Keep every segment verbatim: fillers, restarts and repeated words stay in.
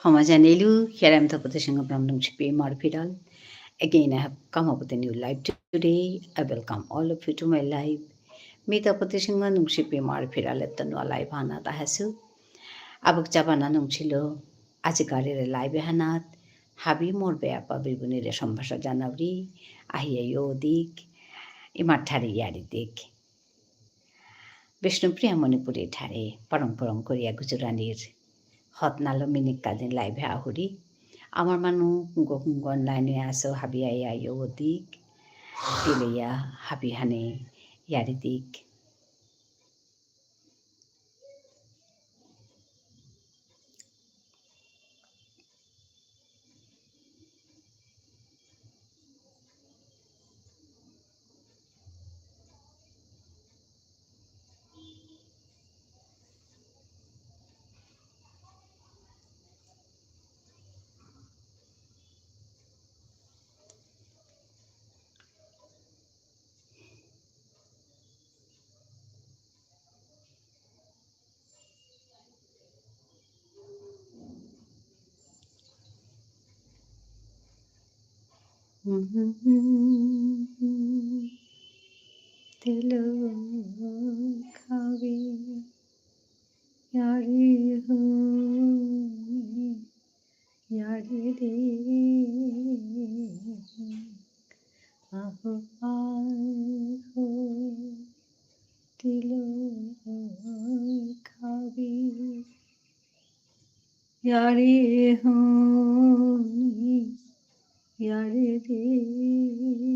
হমা জানেলু, here I am Tapati Singha from Nungshipi Imar Phiral. Again, I have come up with a new live today. I welcome all of you to my live. মি তপতি সিংহ নুংশিপি ইমার ফিরালেত্ত নুয়া live হানাত আহেসু। আবুক চাবানা নুংশিলো, আজিকার এরে live হানাত, হাবি মোর বেয়াপা বেবুনিরে সম্ভাষা জানাউরি, আহিয়া য়ো দিক, ইমার ঠারে য়ারি দিক। বিষ্ণুপ্রিয়া মণিপুরী ঠারে পরং পরং করিয়া গুজরানির হতনালো মিনিক কাদিন live এ আহুরি। আমার মানু গো-, গো online এ আসো, হাবি আয়া য়ো দিক, তিলয়া হাবি হানে য়ারি দিক। তিলক হাবি য়ারি হো, য়ারি দিক, আহো, আহো, তিলক হাবি। য়ারি হো, য়ারি দিক,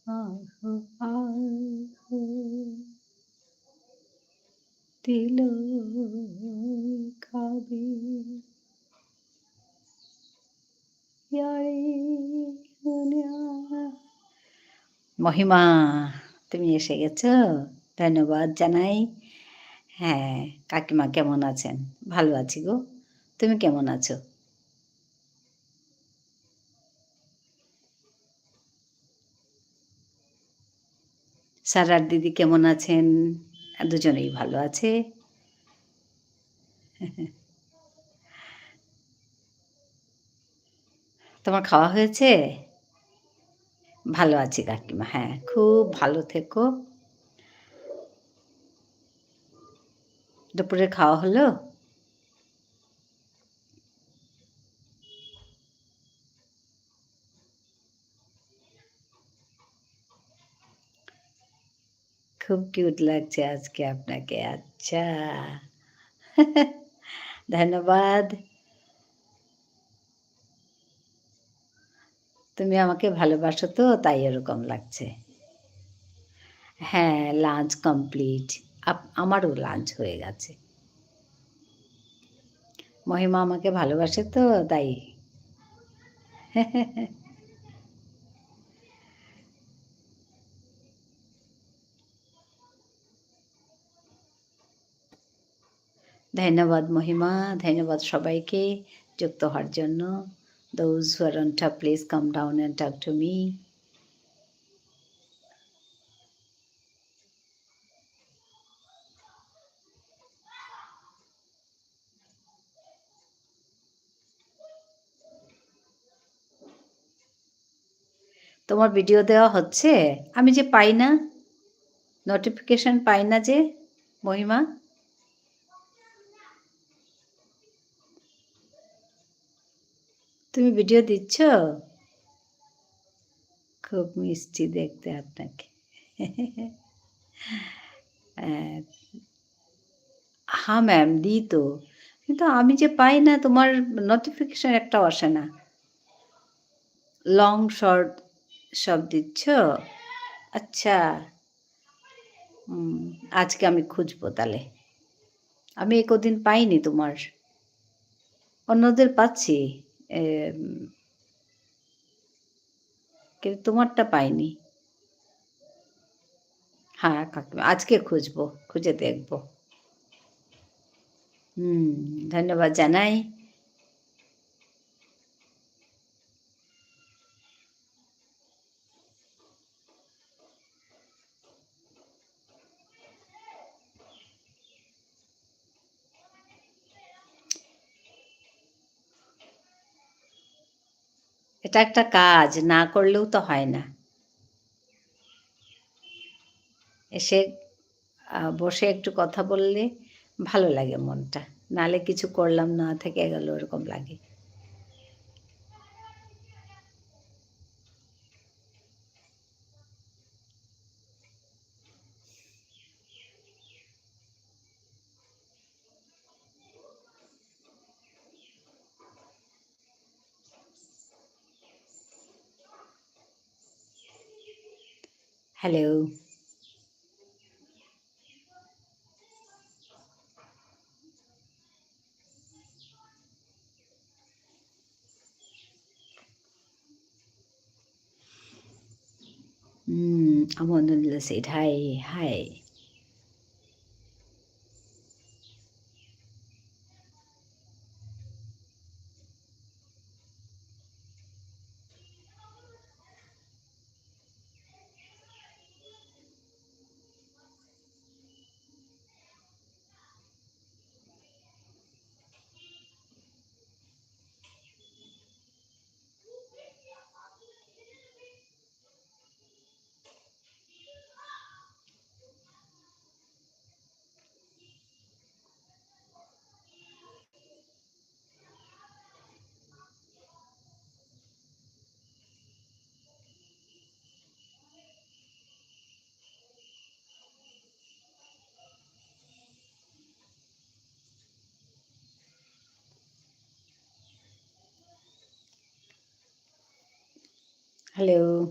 আহো, আহো, তিলক হাবি। য়ারি হুনিয়া। মহিমা, তুমি এসে গেছো? ধন্যবাদ জানাই। হ্যাঁ, কাকিমা কেমন আছেন? ভালো আছি গো। তুমি কেমন আছো? সারার দিদি কেমন আছেন? দুজনেই ভালো আছে। তোমার খাওয়া হয়েছে? ভালো আছি কাকিমা, হ্যাঁ, খুব ভালো থেকো। দুপুরে খাওয়া হলো? খুব cute লাগছে আজকে আপনাকে। আচ্ছা। ধন্যবাদ। তুমি আমাকে ভালোবাসো তো, তাই এরকম লাগছে। হ্যাঁ, lunch complete। আপ-, আমারও lunch হয়ে গেছে। মহিমা আমাকে ভালোবাসে তো, তাই। ধন্যবাদ মহিমা, ধন্যবাদ সবাইকে যুক্ত হওয়ার জন্য। Those who are on top, please come down and talk to me. তোমার video দেওয়া হচ্ছে? আমি যে পাই না, notification পাই না যে, মহিমা। তুমি video দিচ্ছ? খুব মিষ্টি দেখতে আপনাকে। আহ, হ্যাঁ ma'am, দিই তো। কিন্তু আমি যে পাই না, তোমার notification একটাও আসে না। Long short সব দিচ্ছ? আচ্ছা। হুম, আজকে আমি খুঁজবো তাহলে। আমি এই কদিন পাইনি তোমার। অন্যদের পাচ্ছি, এ, উম, কিন্তু তোমারটা পাইনি। হ্যাঁ, কাকিমা, আজকে খুঁজবো, খুঁজে দেখবো। হুম, ধন্যবাদ জানাই। একটা কাজ না করলেও তো হয় না। এসে, আহ, বসে একটু কথা বললে ভালো লাগে মনটা। নালে কিছু করলাম না, থেকে গেল, এরকম লাগে। Hello. Mm, Amonullah said, "Hi, hi." Hello.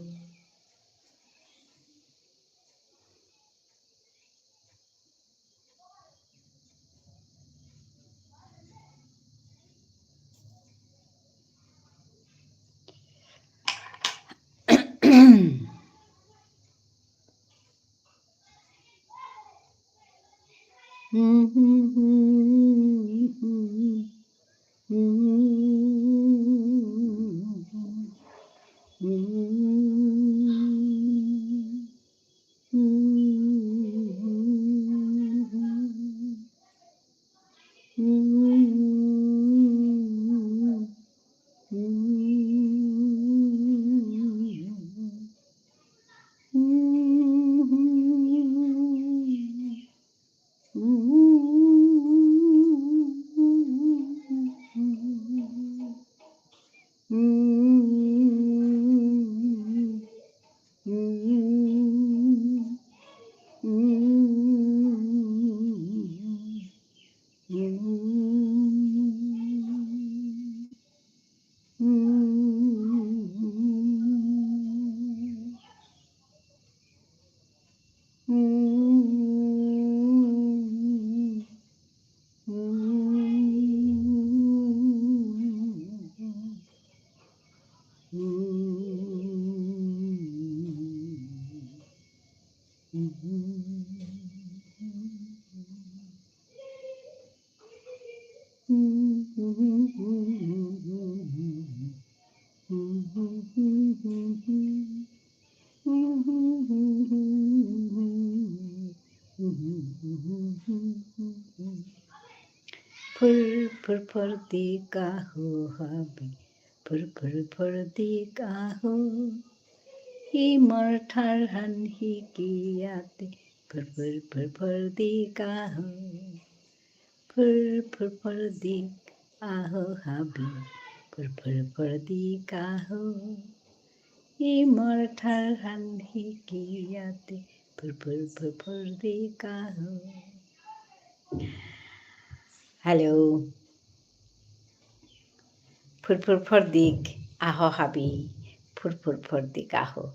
ফুর ফুর ফুর দিক আহো হাবি, ফুর ফুর ফুর দিক আহো। ইমার ঠারহান হিকিয়াতে, ফুর ফুর ফুর ফুর দিক আহো। ফুর ফুর ফুর দিক আহো হাবি, ফুর ফুর ফুর দিক আহো। ইমার ঠারহান হিকিয়াতে, ফুর ফুর ফুর ফুর দিক আহো। Hello. ফুর ফুর ফুর দিক আহো হাবি, ফুর ফুর ফুর দিক আহো।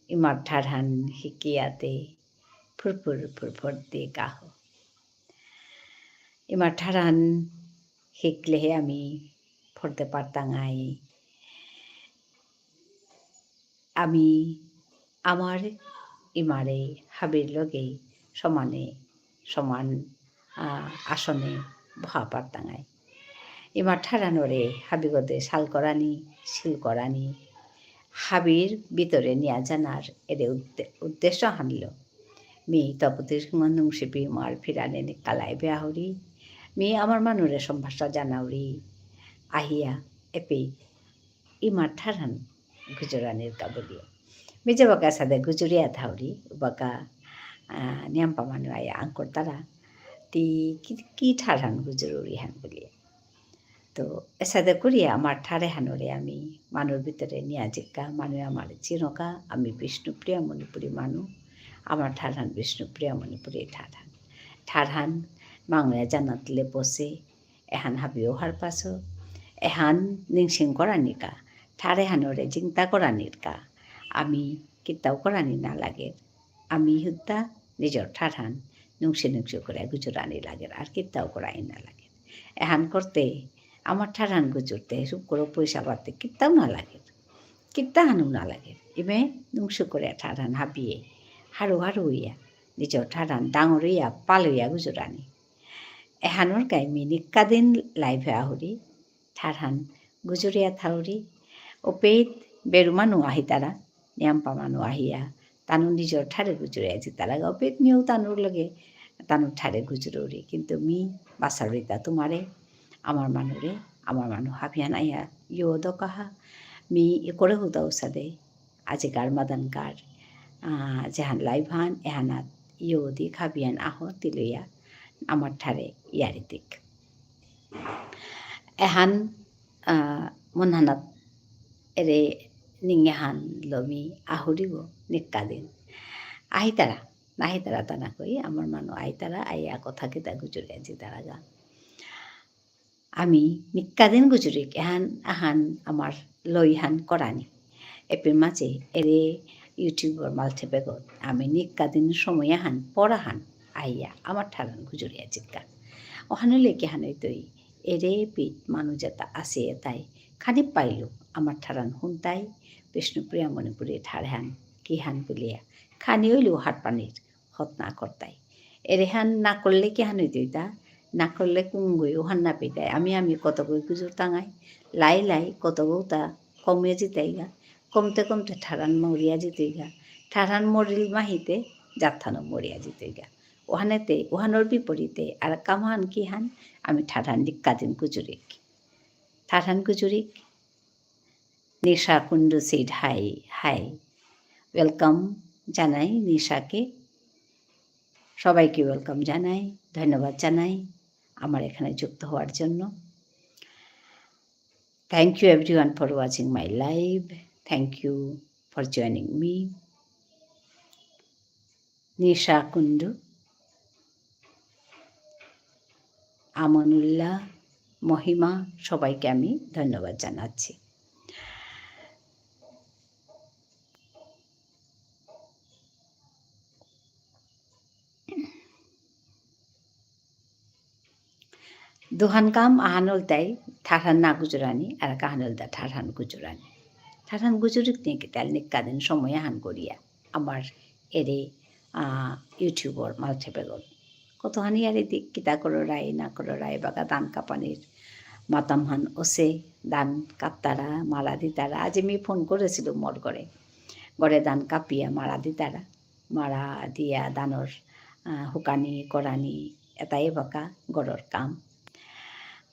ইমার ঠারহান হিকিয়াতে, ফুর ফুর ফুর ফুর দিক আহো। ইমার ঠারহান হিকলেহে আমি ফরতে পারতাঙাই। আমি আমার ইমারে হাবির লগে সমানে, সমান, আ, আসনে বহা পারতাঙাই। ইমার ঠারহানরে হাবিগদে সাল করানি, সিল করানি, হাবির ভিতরে নিয়া যানার এরে উদ্দে-, উদ্দেশ্য হানলো। মি তপতি সিংহ নুংশিপি ইমার ফিরানে নিকালাই বেয়াহুরি। মি আমার মানুরে সম্ভাষা জানাউরি। আহিয়া এপি ইমার ঠারহান গুজরানির কা বুলিয়া। মি যেবাকা এসাদে গুজরিয়া থাউরি, উবাকা, আহ, নিয়ামপা মানু আয়া আঙকরতারা, তি কি, কি ঠারহান গুজরুরিহান বুলিয়া। তো এসাদে করিয়া আমার ঠার এহানরে আমি মানুর ভিতরে নিয়া যিকা, মানু আমারে চিনকা, আমি বিষ্ণুপ্রিয়া মণিপুরী মানু, আমার ঠারহান বিষ্ণুপ্রিয়া মণিপুরী ঠারহান। ঠারহান মাঙয়া জানাতলে বসে, এহান হাবিও হারপাসো, এহান নিংসিং করানিকা, ঠার এহানরে জিংতা করানিরকা, আমি কিত্তাও করানি না লাগের। আমি হুদ্দা নিজর ঠারহান নুংসি নুংসি করে গুজরানি লাগের, আর কিত্তাও করানি না লাগের। এহান করতে, আমার ঠারহান গুজরতে, সুপ করে পয়সা পাতে কিত্তাও না লাগের। কিত্তাহানও না লাগের। ইমে নুংসি করে ঠারহান হাবিয়ে, হারু হারু ইয়া, নিজর ঠারহান ডাঙর ইয়া, পাল ইয়া গুজরানি। এহানর কা মি নিক্কা দিন live এ আহুরি, ঠারহান গুজরিয়া থাউরি, ওপেইত বেরু মানু আহিতারা, নিয়ামপা মানু আহিয়া, তানু নিজর ঠারে গুজরিয়া যিতারাগা, ওপেইত মিউ তানুর লগে, তানুর ঠারে গুজরুরি। কিন্তু মি বাসারুরিতা তোমারে, আমার মানুরে, আমার মানু হাবিহান আয়া, ইয়ো দকাহা, মি ইকরে হুদা উসাদে, আজিকার মাদানকার, আহ, যেহান live হান, এহানাত ইয়ো দি হাবিহান আহ তিলয়া, আমার ঠারে ইয়ারি দিক। এহান, আহ, মনহানাত এরে নিঙেহান লমি আহুরিব নিক্কা দিন। আহিতারা, নাহিতারা তানা কই, আমার মানু আইতারা, আইয়া কথা কিতা গুজরিয়া যিতারাগা। আমি নিক্কা দিন গুজরিক, এহান আহান আমার লইহান করানি। এপির মাঝে এরে YouTubeর মালঠেপেগত, আমি নিক্কা দিন সময় আহান, পরাহান, আইয়া আমার ঠারহান গুজরিয়া যিকা। ওহানে লেকে হানই তৈ, এরে পিত মানু যেতা আসে এতাই, খানি পাইলু, আমার ঠারহান হুনতাই, বিষ্ণুপ্রিয়া মণিপুরী ঠারহান, কিহান বুলিয়া, খানি হইলেও হারপানির, হত না করতাই। এরেহান না করলে কিহান হইতইতা? না করলে কুঙ্গই ওহান না পেতাই। আমি, আমি কতগই গুজুর তাঙাই, লাই, লাই, কতগৌতা কমে যিতাইগা। কমতে, কমতে ঠারহান মরিয়া যিতইগা। ঠারহান মরিল মাহিতে, জাতহানও মরিয়া যিতইগা। ওহানেতে, ওহানর বিপরীতে, আর কামহান কিহান? আমি ঠারহান নিক্কা দিন গুজুরিক। ঠারহান গুজুরিক। নিশা Kundu said hi, hi। Welcome জানাই নিশাকে। সবাইকে welcome জানাই, ধন্যবাদ জানাই আমার এখানে যুক্ত হওয়ার জন্য। Thank you everyone for watching my live। Thank you for joining me। নিশা কুন্ডু, আমানুল্লাহ, মহিমা, সবাইকে আমি ধন্যবাদ জানাচ্ছি। দুহান কাম আহান ইলতাই ঠারহান না গুজরানি, আর আহান ইলতা ঠারহান গুজরানি। ঠারহান গুজরিক নিয়ে কিতাল নিকাদিন সময় আহান করিয়া, আমার এরে, আহ, YouTubeর মালঠেপেগত। কতহানি আর এদিক কিতা কররাই, না কররাই, বাগা ধান কাপানির মাতামহান অসে, ধান কাপতারা, মারা দিতারা। আজি মি ফোন করেসিলু মোর ঘরে। ঘরে ধান কাপিয়া মারা দিতারা। মারা দিয়া ধানর, আহ, হুকানি, করানি, এতাই বাকা ঘরর কাম।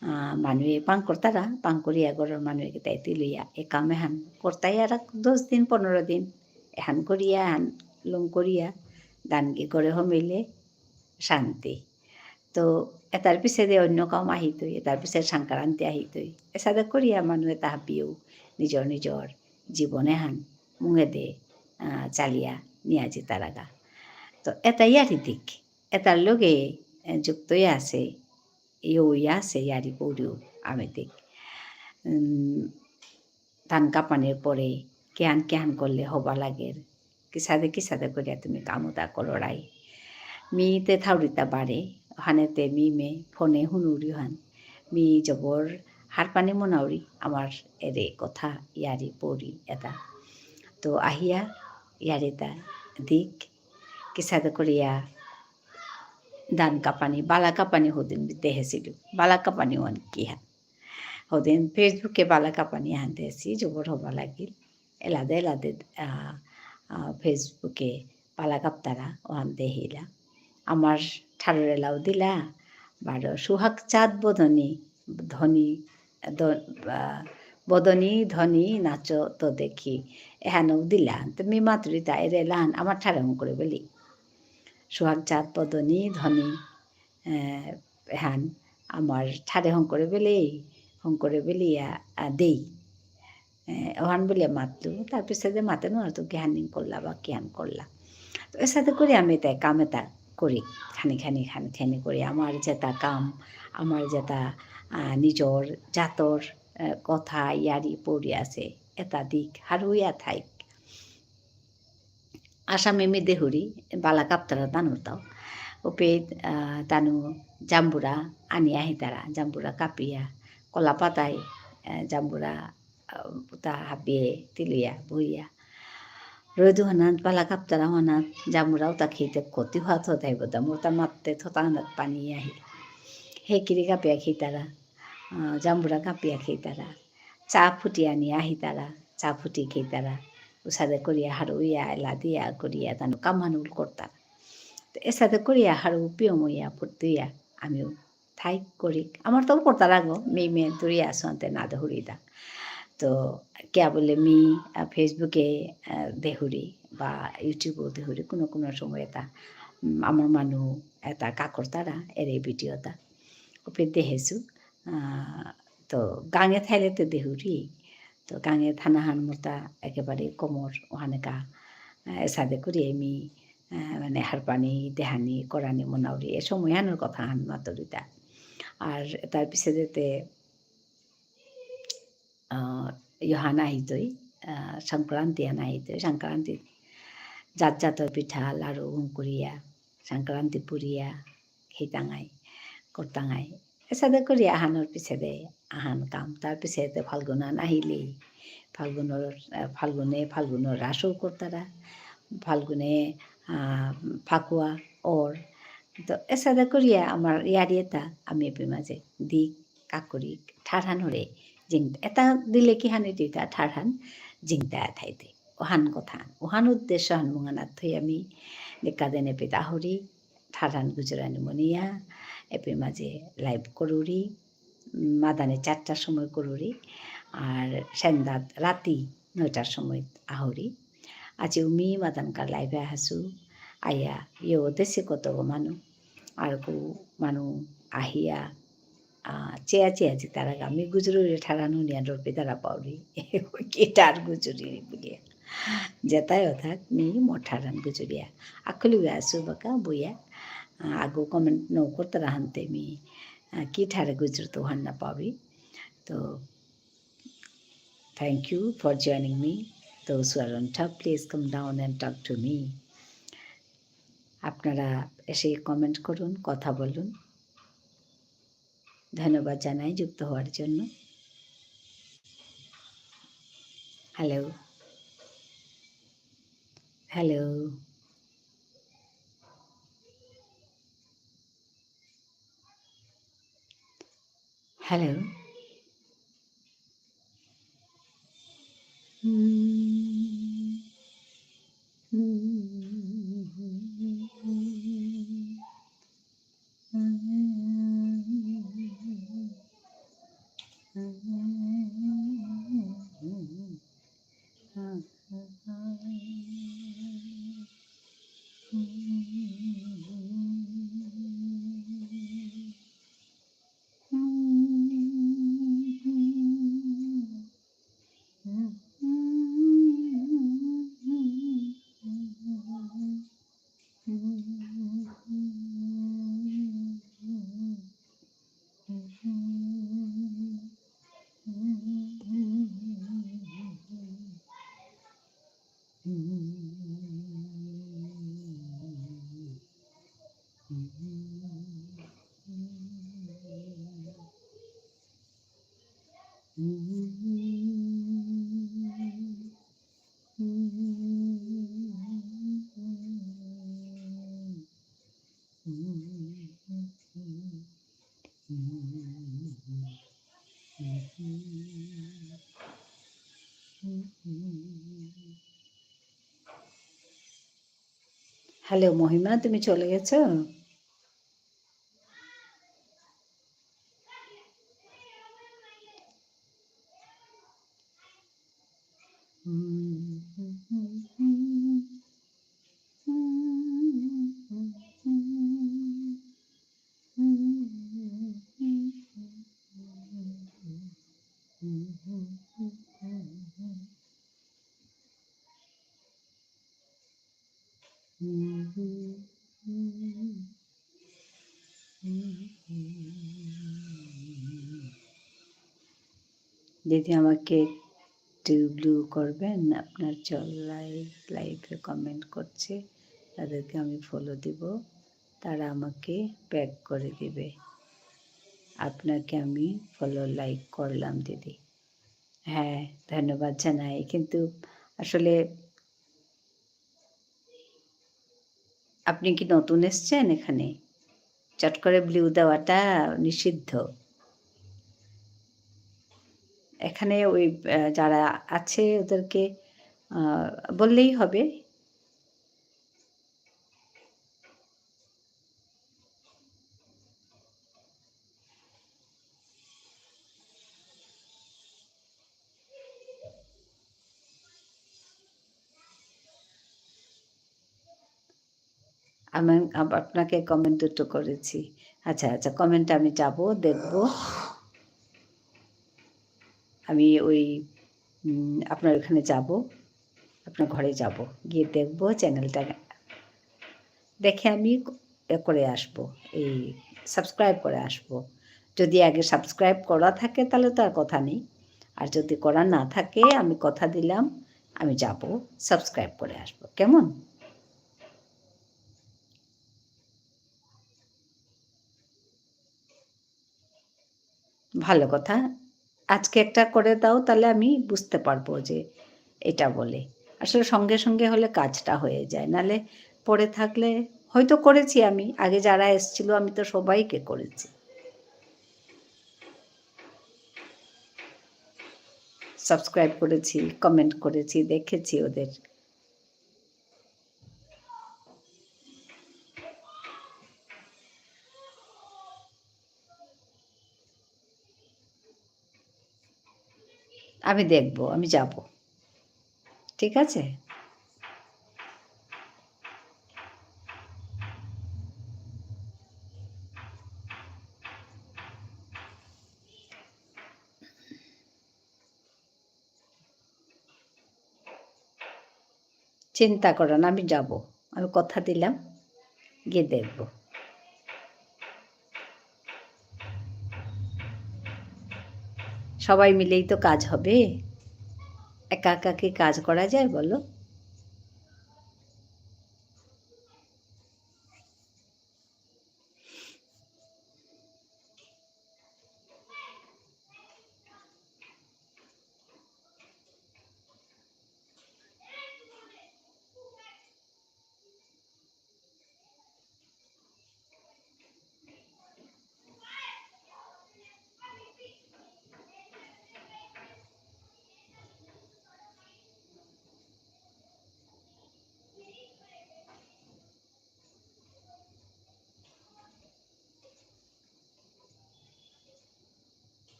আহ, মানুয়ে পাং করতারা, পাং করিয়া ঘরর মানুয়ে কিতাই তিলুইয়া, এ কাম এহান করতাই আর দশ দিন, পনেরো দিন, এহান করিয়া, এহান লম করিয়া, ধানগি ঘরে হমিলে শান্তি। তো এতার পিছেদে অন্য কাম আহিতই, এতার পিছে সংক্রান্তি আহিতই। এসাদে করিয়া মানুয়ে তাহাপিও নিজর নিজর জীবন এহান মুঙেদে, আহ, চালিয়া নিয়া যিতারাগা। তো এতা ইয়ারি দিক, এতার লগে, এ, যুক্ত ইয়া আসে, ইয়ো ইয়া আসে ইয়ারি পৌরিও আমি দিক। উম, ধান কাপানির পরে কিহান কিহান করলে হবা লাগের, কিসাদে কিসাদে করিয়া তুমি কামতা কররাই। মি তে থাউরিতা বারে, ওহানেতে মি মে ফোনে হুনুরিহান। মি জবর হারপানি মনাউরি, আমার এরে কথা ইয়ারি পৌরি এতা। তো আহিয়া ইয়ারিতা দিক, কিসাদে করিয়া ধান কাপানি, বালা কাপানি হদিন দেহেসিলু। বালা কাপানি ওহান কিহান। হদিন Facebook-এ বালা কাপানি আহান দেহেসি, জবর হবা লাগিল। এলাদে এলাদে, আহ, আহ, Facebook-এ বালা কাপতারা ওহান দেহিলা। আমার ঠারর এলাও দিলা, বারো সুহাগ চাঁদ বদনি, ধনি, দ-, আহ, বদনী ধ্বনি নাচো তো দেখি। এহানও দিলা। তো মি মাতুরিতা এরে এলাহান আমার ঠারে হঙকরে বেলি। সোহাগ চাঁদ বদনী ধ্বনি, এ, এহান আমার ঠারে হঙকরে বেলি, হঙকরে বেলিয়া, আ, দেই। এ, ওহান বুলিয়া মাতলু। তার পিছে যে মাতে নুয়ারতু কিহান নিং করলা বা কিহান করলা। তো এসাদে করি আমি তাই কাম এতা করি। খানি খানি, খানি খানি করি। আমার যেতা কাম, আমার যেতা, আ, নিজর জাতর, এ, কথা ইয়ারি পড়ি আছে। এতা দিক হারুইয়া থাইক। আসামে মি দেহুরি, বালা কাপতারা তানুরতাও। উপে, আ, তানু জাম্বুরা আনি আহিতারা, জাম্বুরা কাপিয়া, কলা পাতাই, আ, জাম্বুরা, আ, উতা হাবিয়ে তিলুয়া, বইয়া। রোদু হানাত, বালা কাপতারা হানাত, জাম্বুরা উতা খেতে কতি হাত হতাই বোধা, মোরতা মাততে থতা হানাত পানি আহি। হেকিরি কাপিয়া খেতারা, আ, জাম্বুরা কাপিয়া খেতারা। চা ফুটি আনি আহিতারা, চা ফুটি খেতারা। উসাদে করিয়া হারুইয়া, এলা দিয়া করিয়া, তানু কামানুল করতারা। তো এসাদে করিয়া হারু পিয়মইয়া ফুটুইয়া, আমিও থাইক করিক। আমার তো করতারা গো, মি মে দূরে আসো আনতে না দেহুরিতা। তো কিয়া বুলে মি, আ, Facebook-এ, আ, দেহুরি বা YouTube-এও দেহুরি, কোনো কোনো সময় এতা, উম, আমার মানু এতা কাকরতারা, এরে video তা। উপে দেহেসু, আ, তো গাঙে থাইলে তো দেহুরি। তো গাঙে থানাহান মোরতা একেবারে কমর ওহানেকা, আ, এসাদে করি আমি, আ, মানে হারপানি, দেহানি, করানি মনাউরি, এ সময়হানর কথাহান মাতুরিতা। আর তার পিছে যেতে, আ, ইহান আহিতই, আ, সংক্রান্তি হান আহিতই, সংক্রান্তি জাত জাতর পিঠা, লাড়ু, হুঙ্কুরিয়া, সংক্রান্তি পুরিয়া, খেইতাঙাই, করতাঙাই। এসাদে করি আহানর পিছেদে আহান কাম। তার পিছেদে ফাল্গুন আন আহিলেই, ফাল্গুনর, আ, ফাল্গুনে, ফাল্গুনর রাসও করতারা, ফাল্গুনে, আ, ফাকুয়া, ওর। তো এসাদে করিয়া আমার ইয়ারি এতা আমি এপি মাঝে দিক, কাকরিক, ঠারহান হরে, জিং, এতা দিলে কিহান ইতইতা ঠারহান, জিংতা থাইতে। ওহান কথা, ওহান উদ্দেশ্যহান মুঙানাত থই আমি, নিকাদেন এপিত আহুরি, ঠারহান গুজরানি মনিয়া, এপি মাঝে live করুরি, উম, মাদানে চারটার সময় করুরি, আর সেন্দাত রাতি নয়টার সময় আহুরি। আজি উমি মাদানকার live-এ আহাসু, আয়া, ইয়ো দেশে কত মানু, আর কো মানু আহিয়া, আ, চেয়া চেয়া জিতারাগা, মি গুজরুরি ঠারহান হুনিয়া ডরপি তারা পাউরি। কি ঠার গুজুরি বুলিয়া। যেতাই অথাক, মি মোর ঠারহান গুজুরিয়া। আখুলি আসু বাকা বইয়া, আ, আগো comment নৌ করতারা হানতে মি, আ, কি ঠারে গুজুরতৌ হান না পাউরি। তো, thank you for joining me. Those who are on top, please come down and talk to me. আপনারা এসে comment করুন, কথা বলুন। ধন্যবাদ জানাই যুক্ত হওয়ার জন্য। Hello. Hello. Hello. হ্যালো, মহিমা, তুমি চলে গেছো? দিদি আমাকে একটু ব্লু করবেন, আপনার চল লাইভ, লাইভে কমেন্ট করছে, তাদেরকে আমি ফলো দিব, তারা আমাকে ব্যাক করে দিবে। আপনাকে আমি ফলো লাইক করলাম দিদি। হ্যাঁ, ধন্যবাদ জানাই, কিন্তু আসলে আপনি কি নতুন এসছেন এখানে? চট করে ব্লু দেওয়াটা নিষিদ্ধ। এখানে ওই, আহ, যারা আছে ওদেরকে, আহ, বললেই হবে। আমি আপ-, আপনাকে কমেন্ট দুটো করেছি। আচ্ছা, আচ্ছা, কমেন্ট আমি যাব, দেখব। আমি ওই, উম, আপনার ওখানে যাব, আপনার ঘরে যাব, গিয়ে দেখব চ্যানেলটা। দেখে আমি এ করে আসব, এই সাবস্ক্রাইব করে আসব। যদি আগে সাবস্ক্রাইব করা থাকে, তাহলে তো আর কথা নেই। আর যদি করা না থাকে, আমি কথা দিলাম, আমি যাব, সাবস্ক্রাইব করে আসব। কেমন? ভালো কথা। আজকে একটা করে দাও, তাহলে আমি বুঝতে পারবো যে এটা বলে। আসলে সঙ্গে সঙ্গে হলে কাজটা হয়ে যায়, নালে পড়ে থাকলে হয়তো করেছি আমি, আগে যারা এসছিল আমি তো সবাইকে করেছি। সাবস্ক্রাইব করেছি, কমেন্ট করেছি, দেখেছি ওদের। আমি দেখব, আমি যাব। ঠিক আছে? চিন্তা করো না, আমি যাব। আমি কথা দিলাম, গিয়ে দেখব। সবাই মিলেই তো কাজ হবে। একা একা কি কাজ করা যায় বলো?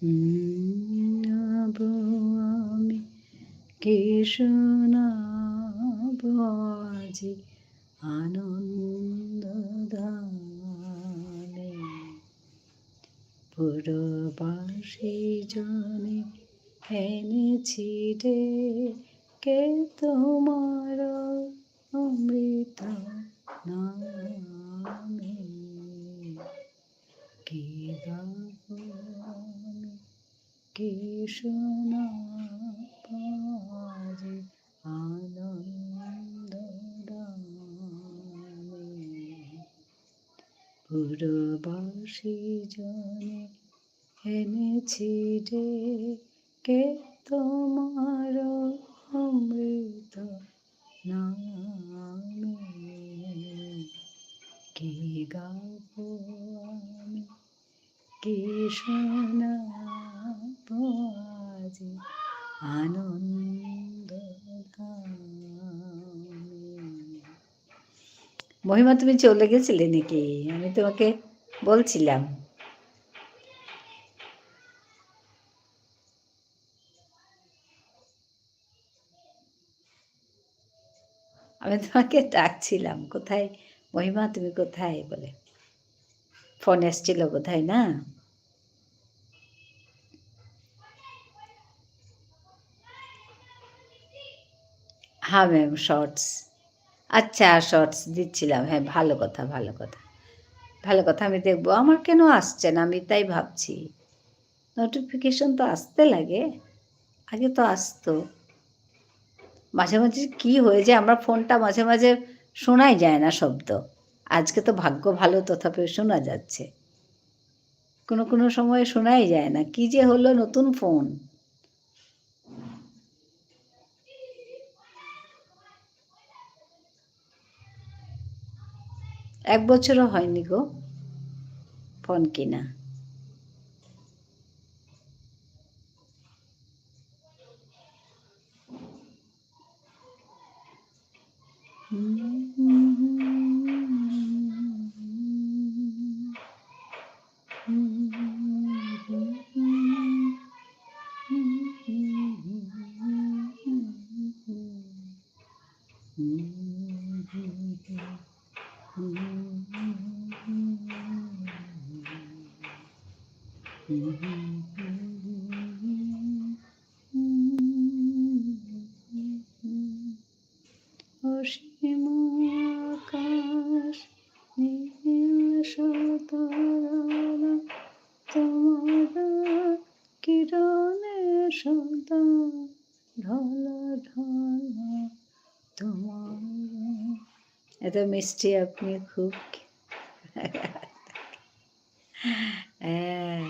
হুম, আবো আমি কি শোনাবো আজি আনন্দ ধামে। পুরবাসী জনে এনেছি ডেকে তোমার অমৃত নামে। কি গাবো আমি, কি শোনাবো আজি আনন্দ ধামে। পুরবাসী জনে এনেছি ডেকে তোমার অমৃত নামে। কি গাবো আমি, কি শোনাবো আজি আনন্দ ধামে। মহিমা, তুমি চলে গেছিলে নাকি? আমি তোমাকে বলছিলাম। আমি তোমাকে ডাকছিলাম, "কোথায় মহিমা, তুমি কোথায়?" বলে। ফোন এসছিল বোধহয়, না? হ্যাঁ ম্যাম, শর্টস। আচ্ছা, শর্টস দিচ্ছিলাম। হ্যাঁ, ভালো কথা, ভালো কথা। ভালো কথা, আমি দেখবো। আমার কেন আসছে না, আমি তাই ভাবছি। নোটিফিকেশন তো আসতে লাগে, আগে তো আসতো। মাঝে মাঝে কি হয়ে যায়, আমার ফোনটা মাঝে মাঝে শোনাই যায় না শব্দ। আজকে তো ভাগ্য ভালো, তথাপিও শোনা যাচ্ছে। কোনো কোনো সময় শোনাই যায় না। কি যে হলো নতুন ফোন। এক বছরও হয়নি গো ফোন কিনা। অসীম আকাশ নীল শতরল, তোমার কিরণে সদা ঢল ঢল তোমার। এত মিষ্টি আপনি খুব। হ্যাঁ।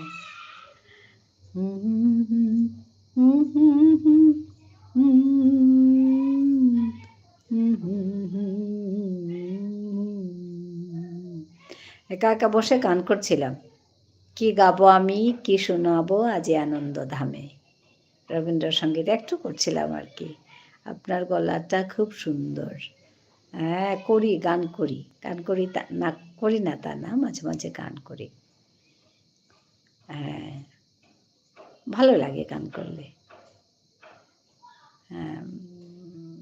একা একা বসে গান করছিলাম। কি গাবো আমি, কি শোনাবো আজি আনন্দ ধামে। রবীন্দ্রসঙ্গীত একটু করছিলাম আর কি। আপনার গলাটা খুব সুন্দর। হ্যাঁ, করি, গান করি। গান করি তা, না করি না তা না, মাঝে মাঝে গান করি। হ্যাঁ, ভালো লাগে গান করলে। হ্যাঁ, উম,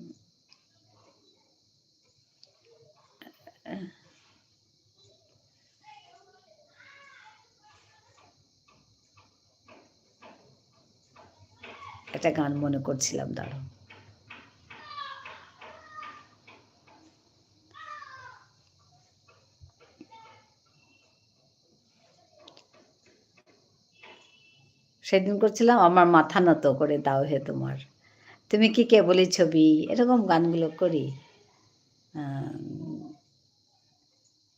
একটা গান মনে করছিলাম, দাঁড়াও। সেদিন করছিলাম, আমার মাথা নত করে দাও হে তোমার, তুমি কি কেবলই ছবি, এরকম গানগুলো করি। আম,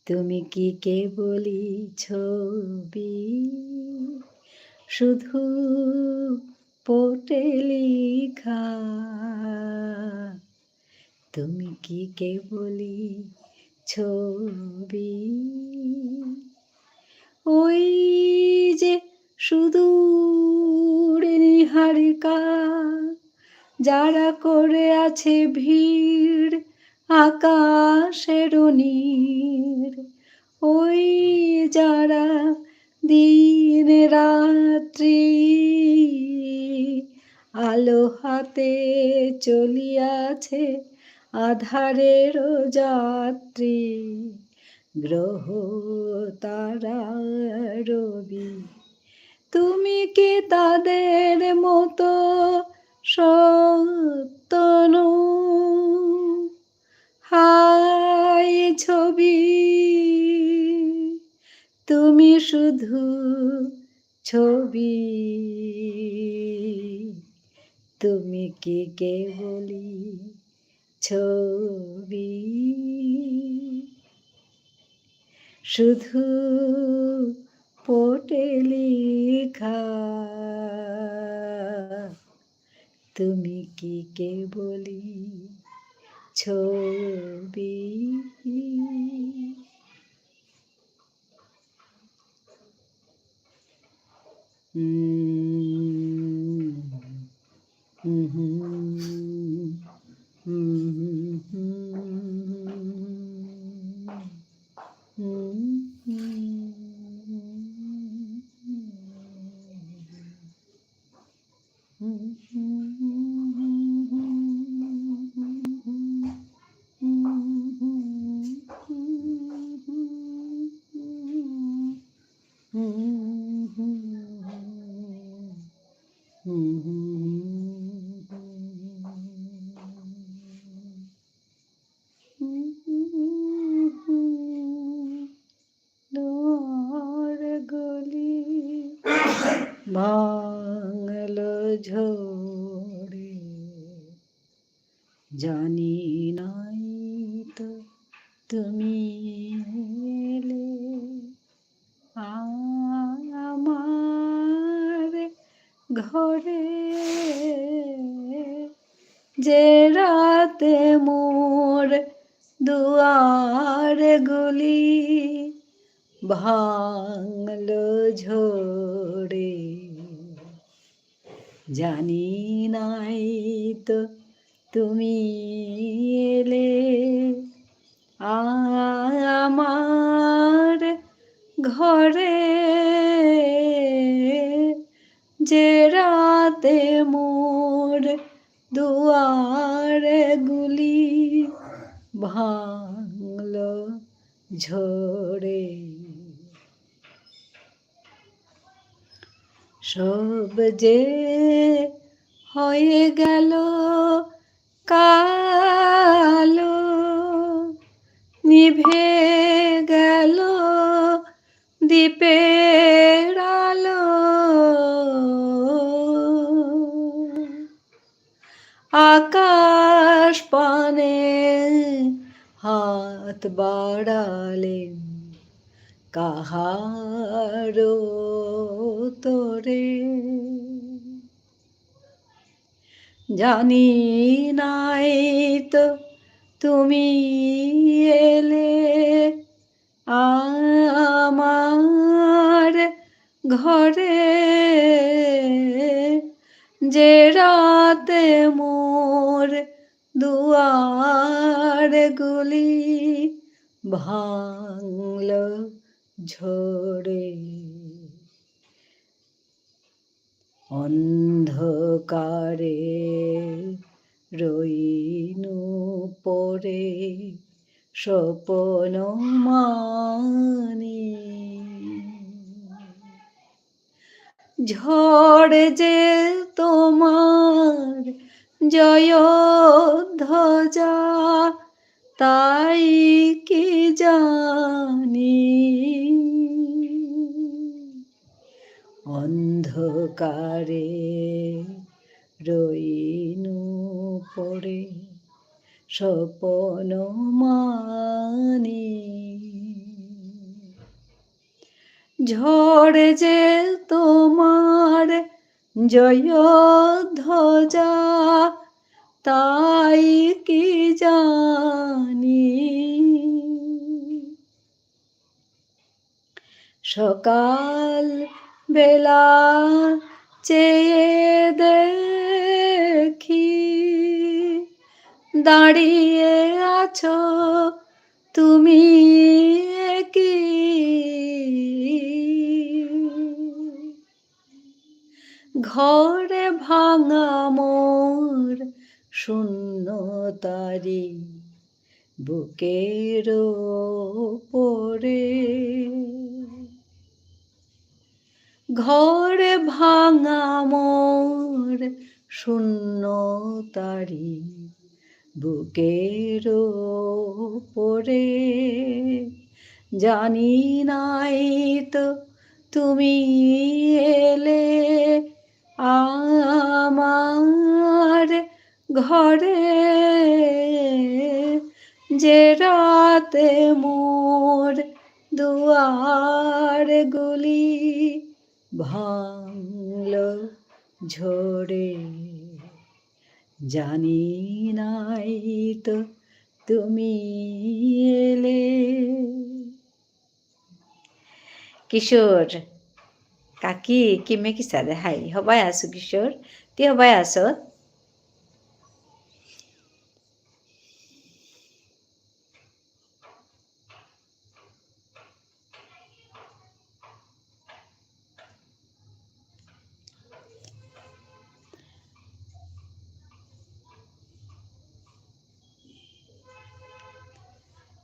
তুমি কি কেবলই ছবি, শুধু পটে লিখা? তুমি কি কেবলই ছবি? ওই যে সুদূর নিহারিকা, যারা করে আছে ভিড় আকাশের নীড়, ওই যারা দিন রাত্রি আলো হাতে চলিয়াছে আধারের যাত্রী, গ্রহ তারা রবি। তুমি কি তাদের মতো সত্য নও? হায় ছবি, তুমি শুধু ছবি, তুমি কি কেবলই ছবি, শুধু পটে লিখা? তুমি কি কেবলই ছবি? ঝরে। জানি নাই তো তুমি এলে আমার ঘরে, যে রাতে মোর দুয়ারগুলি ভাঙলো ঝড়ে। জানি নাই তো তুমি এলে আমার ঘরে, যে রাতে মোর দুয়ারগুলি ভাঙলো ঝড়ে। সব যে হয়ে গেল কালো, নিভে গেল দীপের আলো। আকাশ পানে হাত বাড়ালেন কাহারো তরে। জানি নাই তো তুমি এলে আমার ঘরে, যে রাতে মোর দুয়ারগুলি ভাঙলো ঝড়ে। অন্ধকারে রইনু পড়ে স্বপন মানি। ঝড় যে তোমার জয় ধ্বজা, তাই কি জানি। অন্ধকারে রইনু পড়ে স্বপন মানি। ঝড় যে তোমার জয় ধ্বজা, তাই কি জানি। সকাল বেলা চেয়ে দেখি, দাঁড়িয়ে আছো তুমি কি? ঘরে ভাঙা মোর শূন্য তারি বুকের ওপরে। ঘরে ভাঙা মোর শূন্য তারি বুকের ওপরে। জানি নাই তো তুমি এলে আমার ঘরে, যে রাতে মোর দুয়ারগুলি ভাঙলো ঝড়ে। জানি নাই তো তুমি এলে। কিশোর, কাকি, কিমে কিসাদে হাই? হবাই আসো কিশোর, তি হবাই আসো?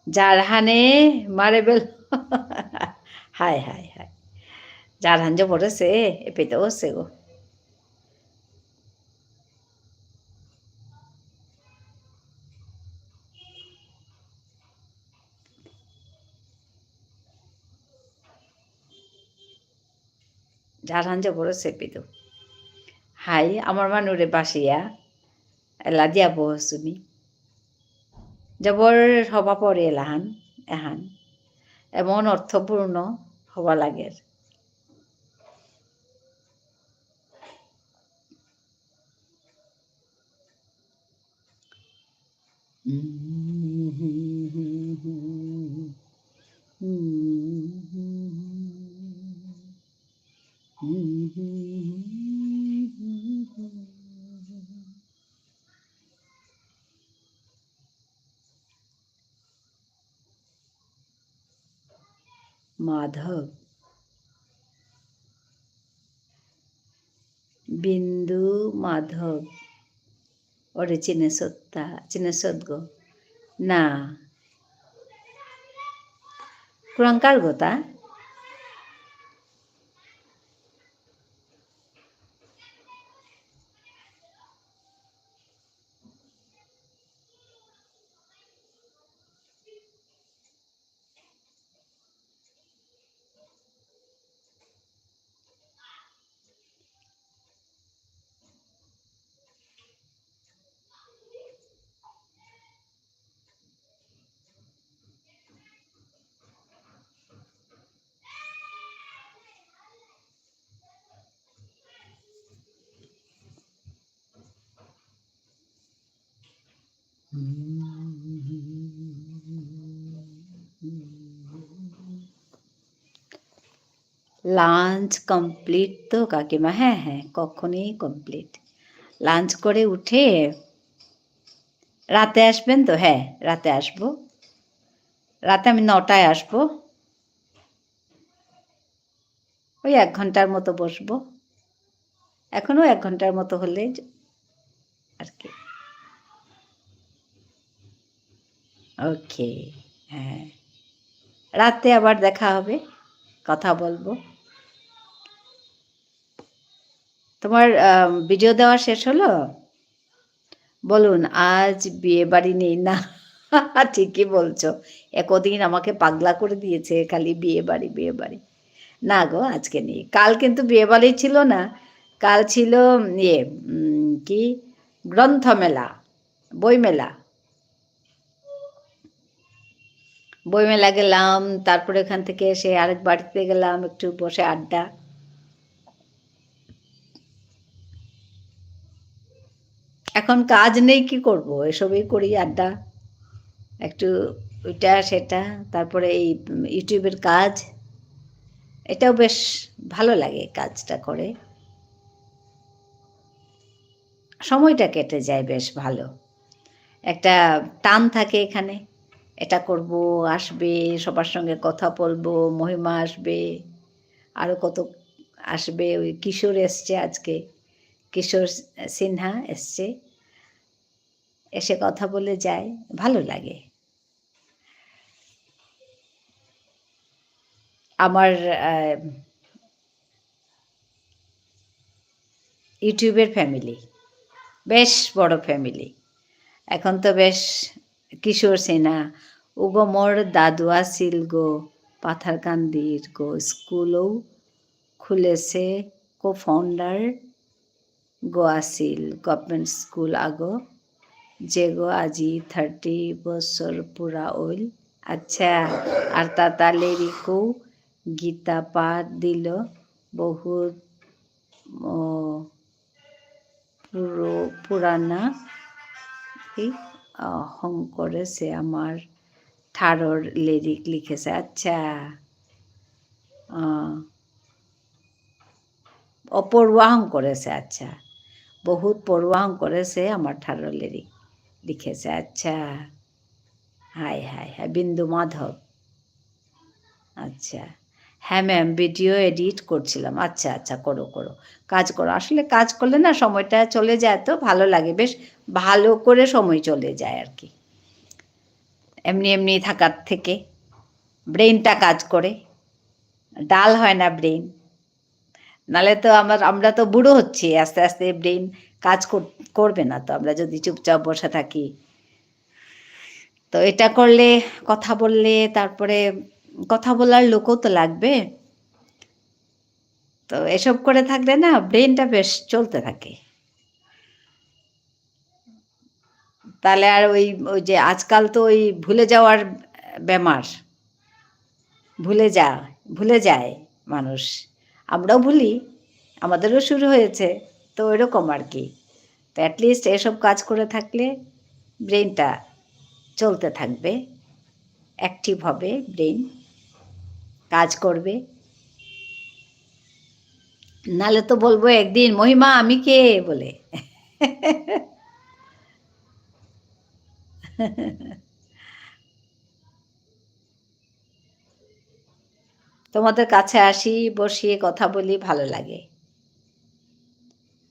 জারহানে মারে বেল। Hi, hi, hi. জারহান জবর আসে, এপেইত আসে গো। জারহান জবর আসে এপেইত। হাই, আমার মানুরে বাসিয়া, এলা দিয়া বসুমি। জবর হবা পরে এলাহান, এহান। এমন অর্থপূর্ণ হবা লাগের। মাধব। বিন্দু মাধব। ওরে চিনেসত্তা, চিনেসত গো? না। কুরাঙ্কার গোতা? Lunch complete তো কাকিমা? হ্যাঁ, হ্যাঁ, কখনই complete। Lunch করে উঠে রাতে আসবেন তো? হ্যাঁ, রাতে আসবো। রাতে আমি নটায় আসবো। ওই এক ঘন্টার মতো বসবো। এখনো এক ঘন্টার মতো হলে য-, আর কি। ওকে, হ্যাঁ। রাতে আবার দেখা হবে, কথা বলবো। তোমার, আম, ভিডিও দেওয়া শেষ হলো? বলুন, আজ বিয়ে বাড়ি নেই না? ঠিকই বলছো। এ কদিন আমাকে পাগলা করে দিয়েছে খালি বিয়ে বাড়ি, বিয়ে বাড়ি। না গো, আজকে নেই। কাল কিন্তু বিয়ে বাড়ি ছিল না, কাল ছিল, ইয়ে, উম, কি, গ্রন্থমেলা, বইমেলা। বইমেলা গেলাম, তারপরে ওখান থেকে এসে আরেক বাড়িতে গেলাম, একটু বসে আড্ডা। এখন কাজ নেই, কি করব? এসবই করি, আড্ডা, একটু এটা সেটা, তারপরে এই, উম, YouTube-এর কাজ, এটাও বেশ ভালো লাগে কাজটা করে। সময়টা কেটে যায় বেশ ভালো। একটা টান থাকে এখানে, এটা করব, আসবে, সবার সঙ্গে কথা বলবো, মহিমা আসবে, আরো কত আসবে, ওই কিশোর এসছে আজকে, কিশোর সিনহা এসছে, এসে কথা বলে যায়, ভালো লাগে। আমার, আহ, YouTube-এর family, বেশ বড় family। এখন তো বেশ কিশোর সিনহা, উগো মোর দাদু আছিল গো, পাথারকান্দির গো, স্কুলও খুলেছে, co-founder গো আছিল, government school আগো, যে গো আজি thirty বছর পুরা অইল। আচ্ছা, আর তাতা লেরিকও গীতা পাঠ দিল, বহুত, ও, পুরো, পুরানা, কি, আহ, হঙকরেসে আমার ঠারর লেরিক লিখেসে। আচ্ছা। আহ, অ, পড়ুয়া হঙকরেসে, আচ্ছা। বহুত পড়ুয়া হঙকরেসে আমার ঠারর লেরিক লিখেসে। আচ্ছা। হাই, হাই, হাই, বিন্দু মাধব। আচ্ছা। হ্যাঁ ma'am, video edit করছিলাম। আচ্ছা, আচ্ছা, করো, করো। কাজ করো। আসলে কাজ করলে না সময়টা চলে যায় তো ভালো লাগে। বেশ ভালো করে সময় চলে যায় আর কি। এমনি এমনি থাকার থেকে brain-টা কাজ করে। Dull হয় না brain। নালে তো আমার, আমরা তো বুড়ো হচ্ছি, আস্তে আস্তে brain কাজ কর-, করবে না তো, আমরা যদি চুপচাপ বসে থাকি। তো এটা করলে, কথা বললে, তারপরে কথা বলার লোকও তো লাগবে। তো এসব করে থাকলে না, brainটা বেশ চলতে থাকে। তাহলে আর ওই, ওই যে আজকাল তো ওই ভুলে যাওয়ার বেমার, ভুলে যা, ভুলে যায় মানুষ। আমরাও ভুলি, আমাদেরও শুরু হয়েছে, তো এরকম আর কি। তো at least এসব কাজ করে থাকলে brainটা চলতে থাকবে, active হবে brain, কাজ করবে। নালে তো বলবো একদিন, "মহিমা, আমি কে?" বলে। তোমাদের কাছে আসি, বসি, কথা বলি, ভালো লাগে।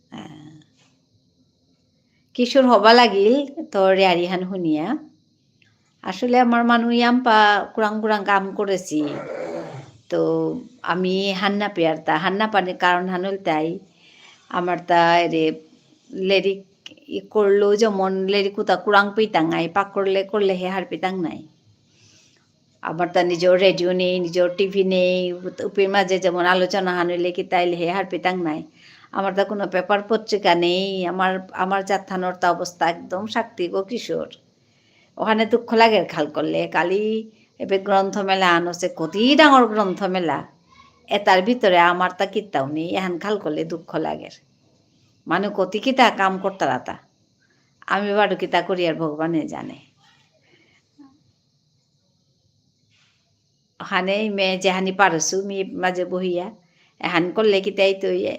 হ্যাঁ। কিশোর হবা লাগিল তোর রেয়ারিহান হুনিয়া। আসলে আমার মানু ইয়াম্পা কুরাং কুরাং কাম করেসি। তো আমি হান্না পেয়ারতা, হান্না পানি কারণ হানুল তাই। আমার তা এরে লেরিক ই করলো যেমন লেরিক উতা কুরাং পিতাং নাই, পাকরলে করলে হে হার পিতাং নাই। আমার তা নিজর রেডিও নেই, নিজর টিভি নেই, উপ-, উপির মাঝে যেমন আলোচনা হান হইলে কি তাইলে হে হার পিতাং নাই। আমার তা কোনো পেপার পত্রিকা নেই, আমার, আমার জাতহানর তা অবস্থা একদম শাক্তি গো কিশোর। ওখানে দুঃখ লাগের খাল করলে, কালি এবে গ্রন্থমেলা আনছে, কতি ডাঙর গ্রন্থমেলা, এতার ভিতরে আমার তা কিত্তাও নেই, এহান খাল করলে দুঃখ লাগের। মানু কতি কিতা কাম করতারা তা, আমি বারো কিতা করি আর ভগবানে জানে। ওখানে মে যেহানি পারসু, মি মাঝে বহিয়া, এহান করলে কিতাই তো ইয়ে,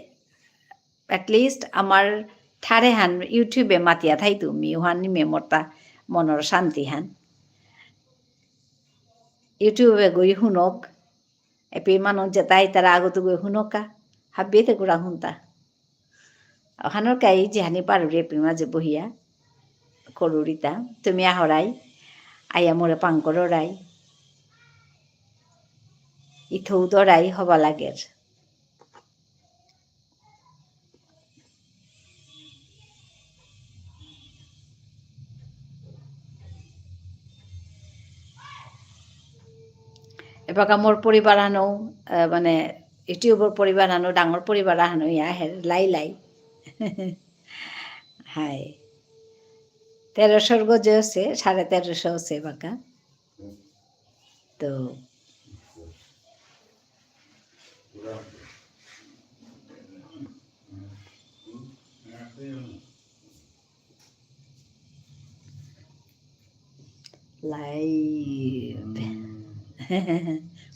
at least আমার ঠারে হান YouTube-এ মাতিয়া থাইতু, মি ওহানি মে মোরতা মনর শান্তি হান। YouTube-এ গই হুনক, এপি মানু যেতাই তারা আগত গই হুনকা, হাবিয়ে তে গুড়া হুনতা। ওখানোর কাই যেহানি পারুরি এপি মাঝে বহিয়া, করুরিতা, তুমি আহরাই, আইয়া মোরে পাং কররাই, ইথৌ দরাই হবা লাগের। এবাকা মোর পরিবার আনো, আহ, মানে, YouTube-র পরিবার আনো, ডাঙর পরিবার আনো, ইয়া হে, লাই লাই। হাই। তেরোশোর গজে আছে, সাড়ে তেরোশো আছে এবাকা। তো লাইভ।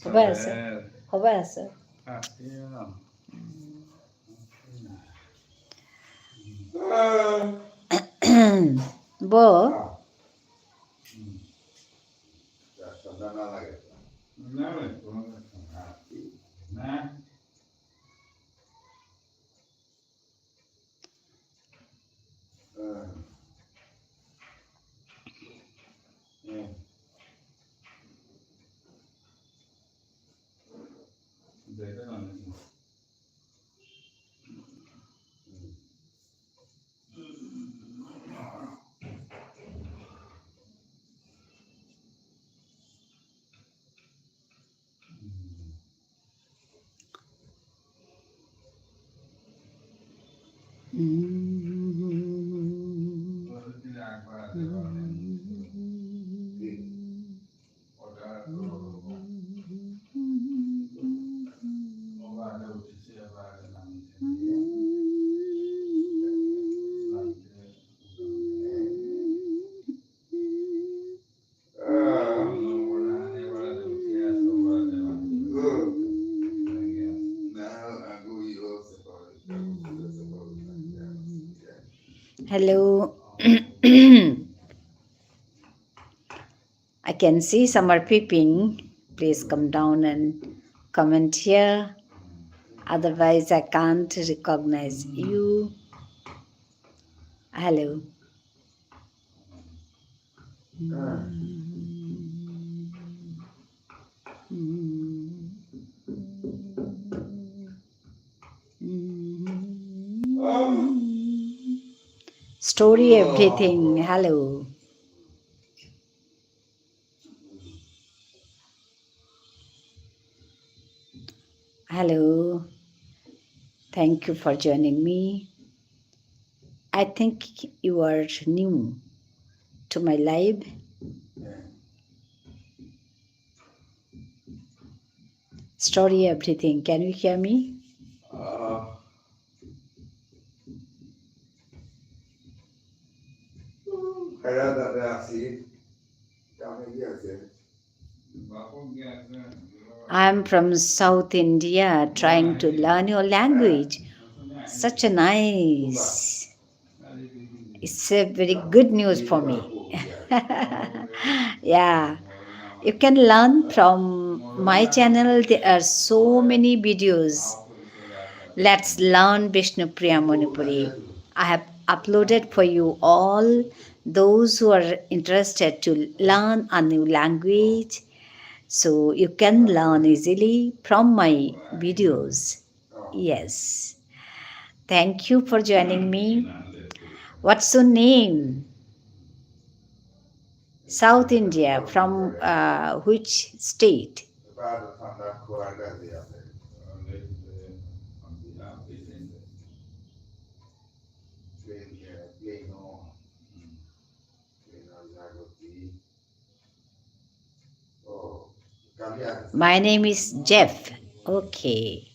হবাই আছে, হবাই আছে। ব। Hello. I can see some are peeping. Please come down and comment here. Otherwise, I can't recognize you. Hello. Story everything. Hello. Hello. Thank you for joining me. I think you are new to my live. Story, everything. Can you hear me? I'm from South India, trying to learn your language. Such a nice. It's a very good news for me. Yeah. You can learn from my channel. There are so many videos. Let's learn Bishnupriya Manipuri. I have uploaded for you all those who are interested to learn a new language. So you can learn easily from my videos. Yes. Thank you for joining me. What's your name? South India, from, uh, which state? My name is Jeff. Okay.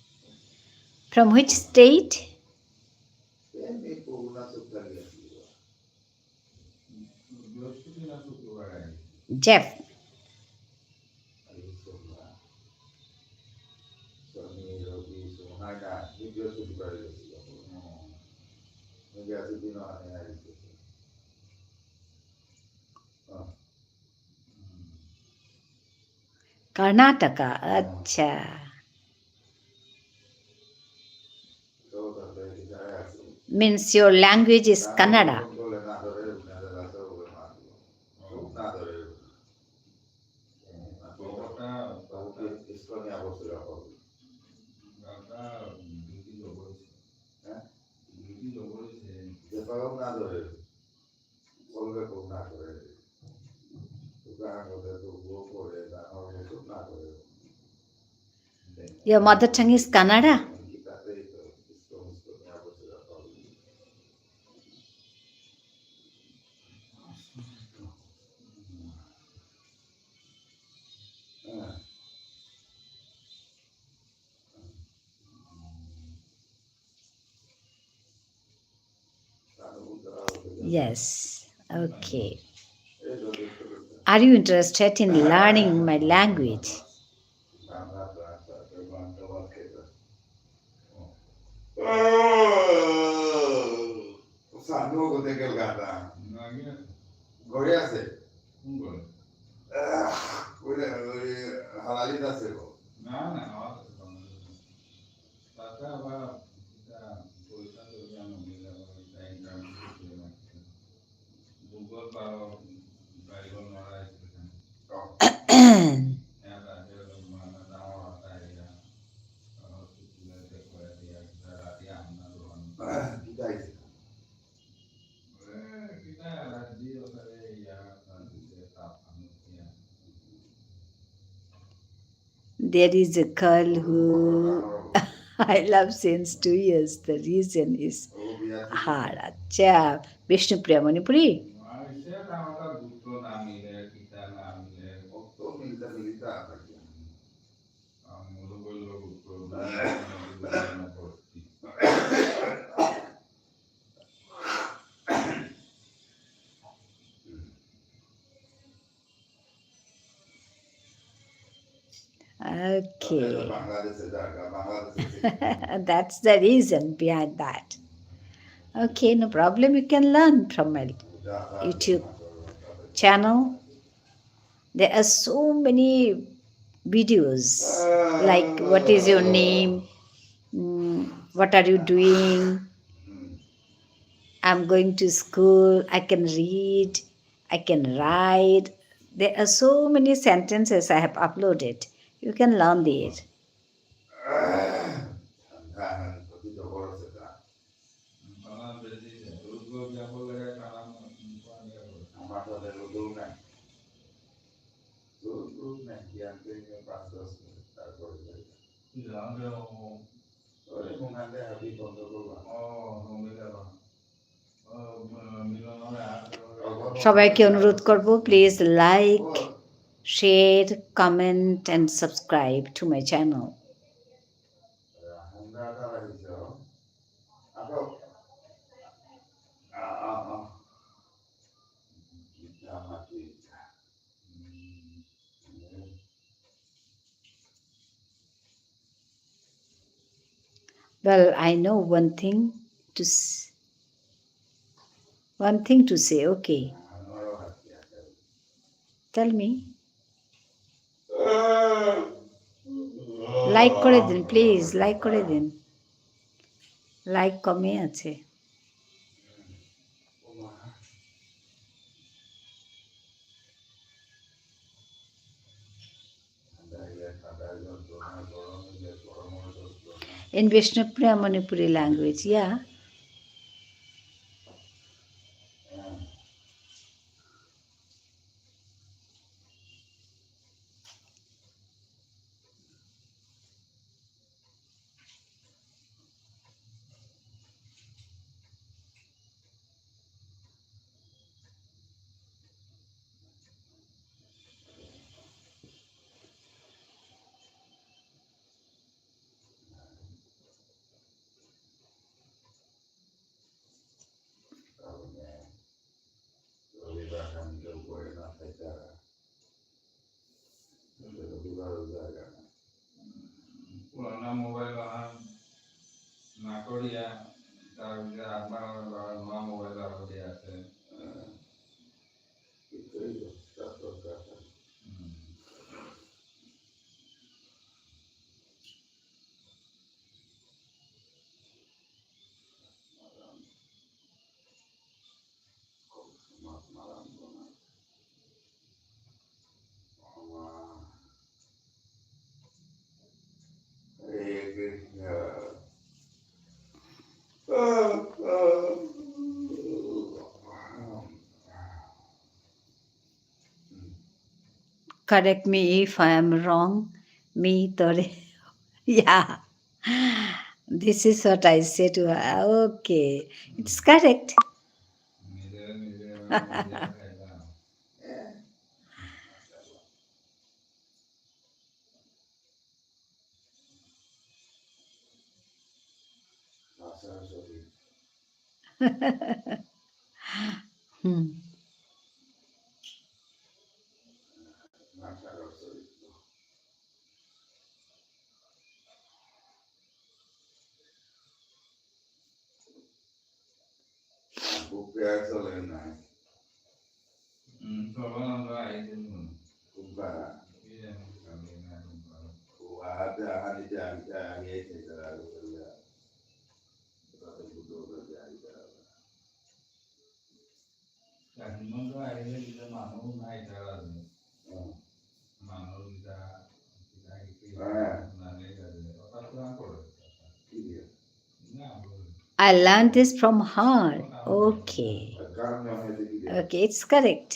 From which state? Jeff. Karnataka, আচ্ছা। Means your language is Kannada. Your mother tongue is Kannada? Yes. Okay. Are you interested in learning my language? ঘরে আছে। আহ, ওই যে, ওই হালালিত আছে গো। There is a girl who I love since two years. The reason is her. আচ্ছা, বিষ্ণুপ্রিয়া Manipuri? Okay. That's the reason behind that. Okay, no problem. You can learn from my YouTube channel. There are so many videos, like, "What is your name? Mm, what are you doing? I'm going to school. I can read. I can write." There are so many sentences I have uploaded. You can learn there. সবাইকে অনুরোধ করব, please like, share, comment and subscribe to my channel. Well, I know one thing to s-, one thing to say. Okay. Tell me. Like করে দিন, please, like করে দিন। Like কমই আছে। In Bishnupriya Manipuri language, yeah. পুরানা মোবাইল আহান না করিয়া, তার ভিতরে আবার আবার নুয়া মোবাইল আবার দিয়া আছে। হুম। Correct me if I am wrong. Me, Tore. Yeah. This is what I say to her. Okay. It's correct. Hmm. I learned this from her. Okay. Okay, it's correct.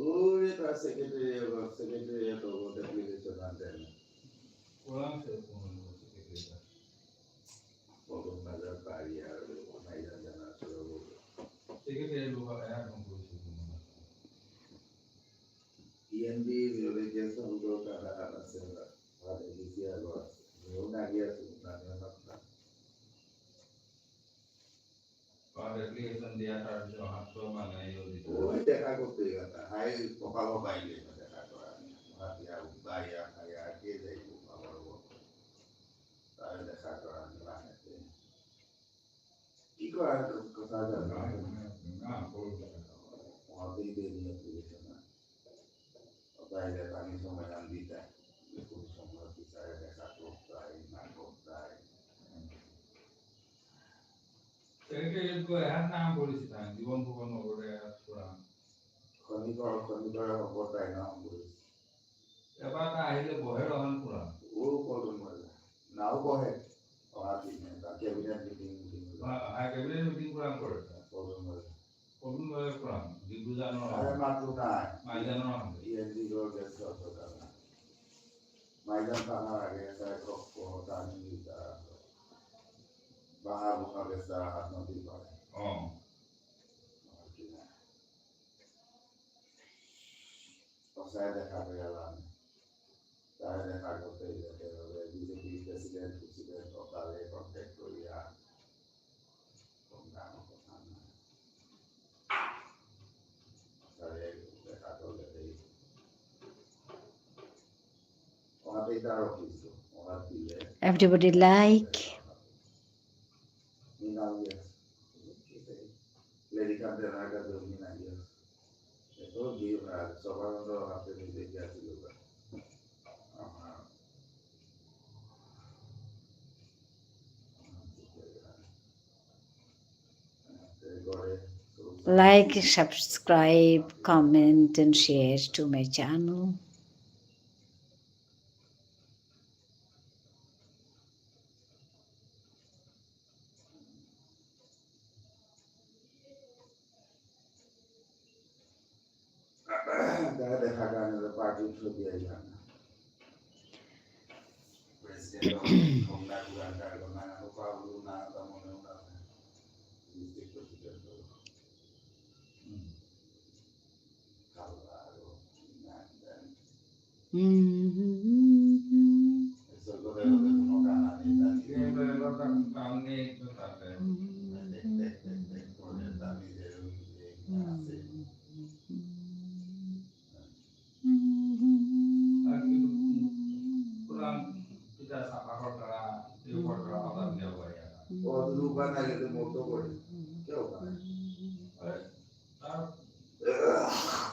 ওরে তার সেক্রেটারি, সেক্রেটারি এত বড় অ্যাপ্লিকেশন আনতে না। কোরআন সে কোন সেক্রেটারি? কত মেজার পারি আর ওনাই জানা শুরু করবো। সেক্রেটারি লোক এখন করেছে কোনো। ইএনডি রেজিস্ট্রেশন লোক কাটা কাটা সেরা। আর এডিসি আর বাস। নিউ না গিয়া তো না নিউ না। ওই দেখা করতে গেলে, হাই কপালও পাইলে না দেখা করা। ভাবিয়া, বাইয়া, খাইয়া, কে যাইব, বাবার মতো। তাই দেখা করা লাগে। কি করার কথা জানো? ওদের দিয়ে নিয়ে তুলেছে না। বাইরে পানি সময় আমি দিতাম। কোন সময় বিচারে দেখা করতাই, না করতাই। একে এর তো এহার নাম বলিস না, জীবন ভুবন নগরে আর পুরাণ। খনিকর, খনিকর হকতাই নাম বলিস। এবার তা আহিলে বহে রহন পুরাণ। ও কলম বলে। নাও বহে। ওরা কি না, ক্যাবিনেট মিটিং, মিটিং। হ্যাঁ, হ্যাঁ, ক্যাবিনেট মিটিং পুরাণ করে। কলম বলে। কলম বলে। তার আগে তার কক্ষ, তার নির্মিতা, বাহার মুখাবেসা, নদী পারে। হুম। অসায় দেখা পেলাম। তাই দেখা করতে যেতে হবে। বিজেপি প্রেসিডেন্ট, প্রেসিডেন্ট, তারে কন্ট্যাক্ট করিয়া Everybody like. Like, subscribe, comment and share to my channel.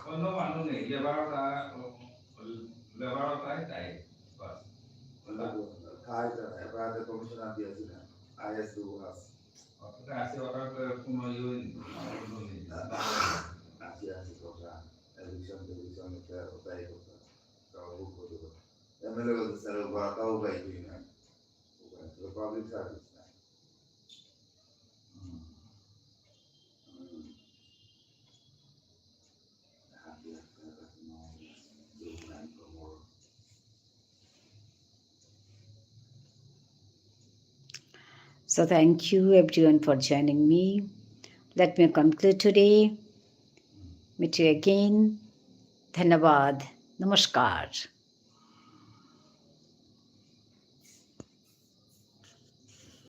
অন্য মানুষ নেই, লেবারটা, লেবারটাই তাই, বাস। খাই জানে, এবার তো কমিশনার দিয়েছি না, আইএস দু আছে। ওটা আছে, ওটা তো কোনো ইয়ে নেই, কোনো নেই। আছে, আছে, কথা। ইলেকশন, ইলেকশন, ওটা, ওটাই কথা। তাও ভুল করতে পারে। এমএলএ বলতে, স্যার, ওটা তাও উপায় কি নাই? উপায়, তো পাবলিক সার্ভিস নাই। হুম। হুম। So thank you everyone for joining me. Let me conclude today. Meet you again. ধন্যবাদ। নমস্কার।